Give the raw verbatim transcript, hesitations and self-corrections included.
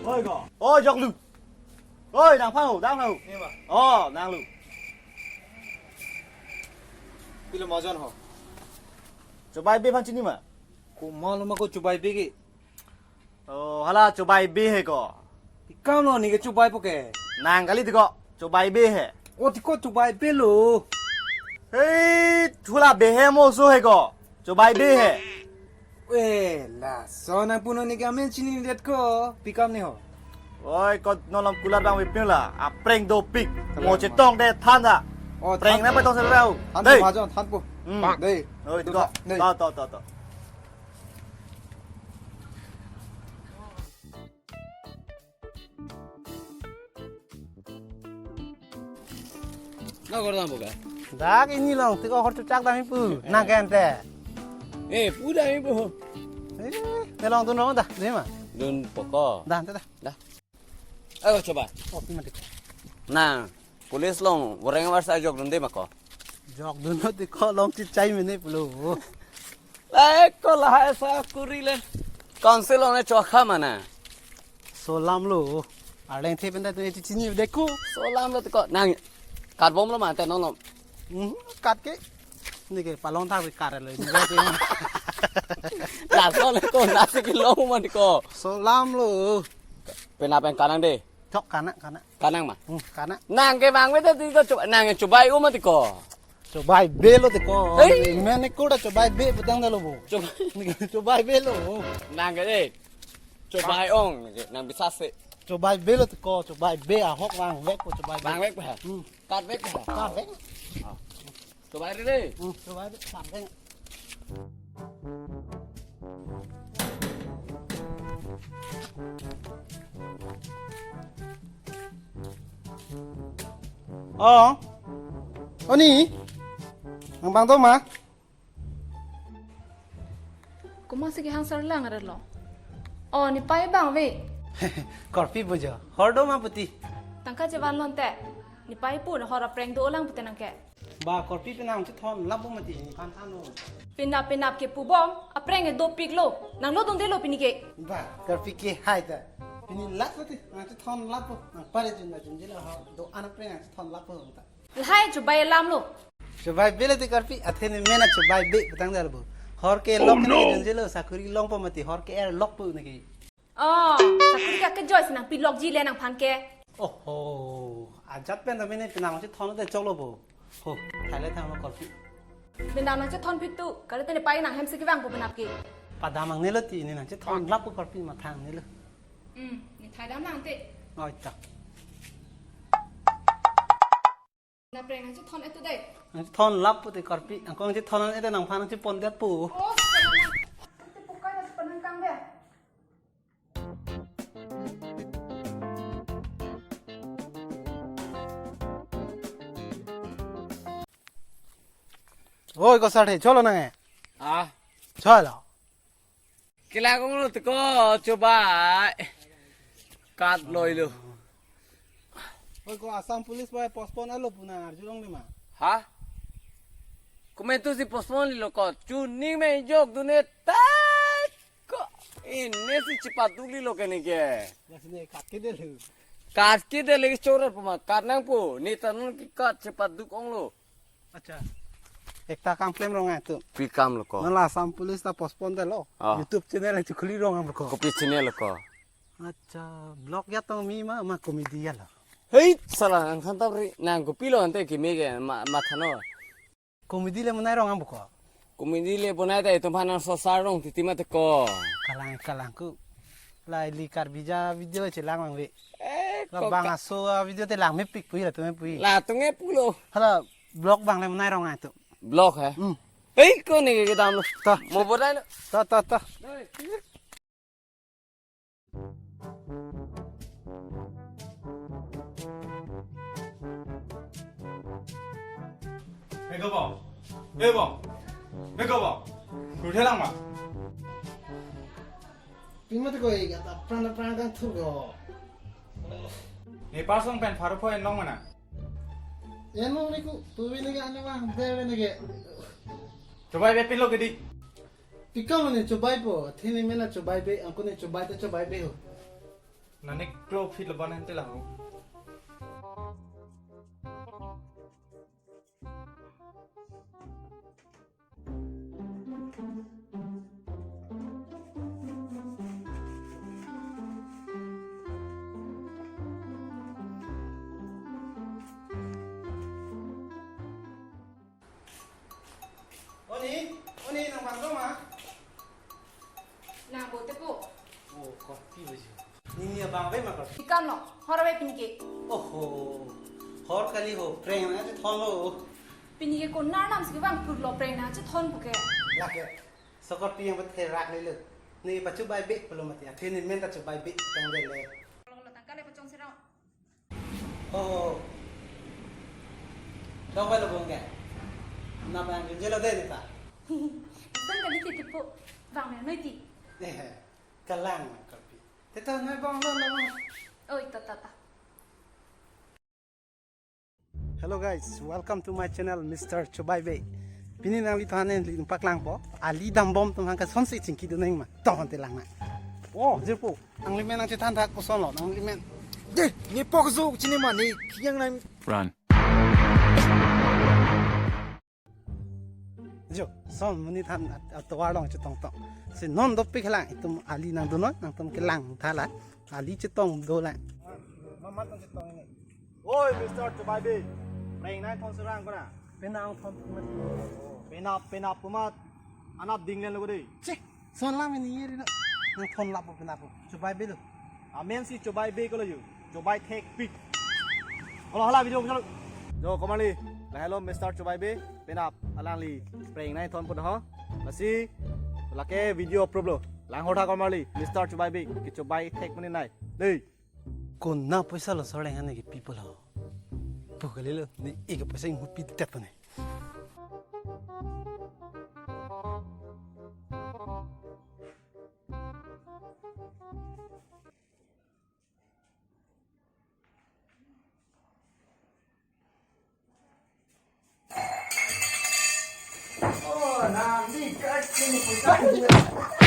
Oi ko. Oi, joklu. Oi, nangphan ho, nangphan ho. Ni ma. Oh, nanglu. Pilo majon ho. Chobai be aphan chini ma? Komat lo ma ko chobai be ke? Oh, hala chobai be he ko. Ikam lo ni ke chobaipo ke. Nang kali tiko, chobai be he. Oh, tiko chobai be lo. Hei, chula be he mo so he ko. Chobai be he. Eh, laso nangpunon ni ke amen chinidet ko. Pi kam ni ho. Oi, ko non lom kulat abang vepin la. Apreng dopik. Mo chetong de than da. Oh, preng than. Na pa tong serau. Than dei. Majon, thanpo. Hmm. Dei. Oi, tiko. Dei. To, to, to, to. Na kor dam buka. Dak ini long, tiko hor chuchak dam pu. Nang ke ante. Eh, pu dam pu. Eh, ne longdun rong da, dei ma? Dunpo ko. Da, ante da. Da. Ayo, choba. Oh, pi mati ko. Na, police along, boreng warsa jokdunde ma ko. Jokdun lo tiko long chichai mene pulo. Lahai ko lahai sakuri le. Council along ne chokha mana. Solam lo. Arleng the penta tu eti chini deko. Solam lo tiko. Nang, kat bom lo ma te non lo. Hmm, kat ke. Ni ke palong thak kat lo. Ni ke. Laso le ko nasi ke long ma tiko. Solam lo. Penap pen kanang de. Chok kanang, kanang. Kanang ma? Hmm, kanang. Nang ke bang mete tiko chobai, nang chobai um ma tiko. Chobai be lo tiko. Hei. Mene kuda chobai be putang dalo bo. Chobai. Chobai be lo. Nang ke de. Chobai ong, nang bisa se. Chobai be lo tiko, chobai be ahok vangvek ko chobai be. Vangvek ba? Hmm. Katvek ba? Katvek. Ah. Chobai re re. Hmm, chobai be, katvek. Oh. Oni. Nang bang do ma? Komat si kehang sarlang arlo. Oh, ne pai bang ve. Korpi bujo. Hor do ma puti. Tangka chevan lonte. Ne pai pu hor apreng dolang pute nang ke. Ba, korpi penang chethon lap bom mati, nephan thanlo. Penap penap ke pu bom, apreng ke dopik lo. Nang lo dungde lo pini ke. Ba, korpi ke hai ta. Pini lap mati, nang chethon lap po. Nang pare jun na jun jela ha. Do-an apreng nang chethon lap po ta. Lahai chobai alam lo. Chobai be lo ti korpi, athe ne mena chobai be putang dalo bo. Hor ke lok ne jun jelo, sakuri longpo mati, hor ke er lokpo ne ke. Oh, sakuri ke kejoi si nang pilokji le nangphan ke. Oho, ajat pen ta mene penang chethon te choklo bo. Ho, thaile thanglo korpi. Penang nang chethon pitu, kali te ne pai nang hem si kevang po penap ke. Padam ang nelo ti ne nang chethon lap po korpi mathang nelo. Hmm, ne thai dam nang te. Oi ta. Na preng nang chethon etu dei. Nang chethon lap po te korpi, angkong chethon etu nangphan nang chepon det po. Oh, sekarang nang. Te pukai na sepanang kang dei. Oi, ko sar he, cholo nang e. Ah. Cholo. Kila kong lo tiko, chobai. Kat loi lo. Oi, ko Assam Police bai postpone alo pu nang arjulong lima. Ha? Komat tu si postpone lo ko. Chuning me jokdun e tai. Ko ini si chepaduk lo ke ne ke. Las ne kat ke de lu. Kat ke de le chora puma kat nang pu. Ne ta non ke kat chepaduk ong lo. Acha. Ekta kam klem rong ai tu. Pi kam lo ko. Non la Assam Police ta postpone det lo. Ah. YouTube channel ang chekhuli rong am lo ko. Kopi channel lo ko. Acha, vlog ya tong mi ma, ma comedy ya lo. Hei, sala nang khan tabri nang kopilo ante kimi ke ma, mathano. Comedy le monai rong am ko. Comedy le bonai ta itum phan nang sosar rong titi mate ko. Kalang, kalang ku. La ili Karbi ja video chelang lang le. Eh, la ko bang ka- aso a video te lang mepik pui la tu mepui. La tu nge pulo. Hala vlog bang le monai rong ai tu. Vlog he? Hmm. Hei, ko ne ke dam lo. Ta. Mo bodai lo. Ta, ta, ta. Ego bong. Ego bong. Ego bong. Kurthelang ma. Pima te koi gata pran pran kang thur go. Ne pasong pen pharo pho en long mana. En long ni ku tu vini ga ane ma de vini ga. Chobai be pin lo ke di. Pi kam ne chobai po, athene mena chobai be, angko ne chobai ta chobai be ho. Nani klo phit lo ban hente lang. Oni, Oni, nang bang do ma? Nang bote po. Oh, kopi baju. Nini abang ave ma kopi? Ikan lo, hor ave pini ke. Oho, hor kali ho, prank nangchethon lo. Pini ke konat nam si ke bang pur lo prank nangchethon puke. Lake, sokot pi yang betherak le lo. Ni pachu bai be pulo mati, akhir ni men ta chu bai be tang de le. Lo lo tangka le pachong serong. Oh. Dong bai lo bong ke. Na bang jelo de ni ta. San kali ke tipo. Bang me noi ti. Eh, kalang ma kopi. Te ta noi bong lo lo. Oi, ta ta ta. Hello guys, welcome to my channel, Mister Chobaibe. Pini nangliphan neli paklang po. Ali dambom atum hangke sonsi chingki do nang ma. Tong te lang na. Oh, jirpo. Nanglimen nangchethan thak koson lo, nanglimen. De, ni pok zo chini ma ni kiyang nang. Run. Jo, son monit aphan at-, atovar along chetong tong. Si non dopik lang itum ali nangdunnon, nangtum kelang tha la. Ali chetong do lang. Mamat nangchetong ini. Oi, Mister Chobaibe. Prank nangthon serang kona. Penang thon. Penap, penap komat. Anap dinglen lo ko dei. Che, son lam ini ye ri lo. Nangthon lapo penap po. Chobaibe lo. Amen si Chobaibe ko lo yo. Chobai thekpik. Holo hala video ko lo. Jo komarli. Lahelo Mister Chobaibe. Penap alangli prank nangthon po ho. Lasi lake video approve lo. Lang hor tha komarli. Mister Chobaibe. Kechobai thek mani nai. Dei. Kona poisa lo sorleng hane kepi pulo. Pu kali lo, ne eke poisa inghupi tet pone. Oh, nang di kat sini poisa.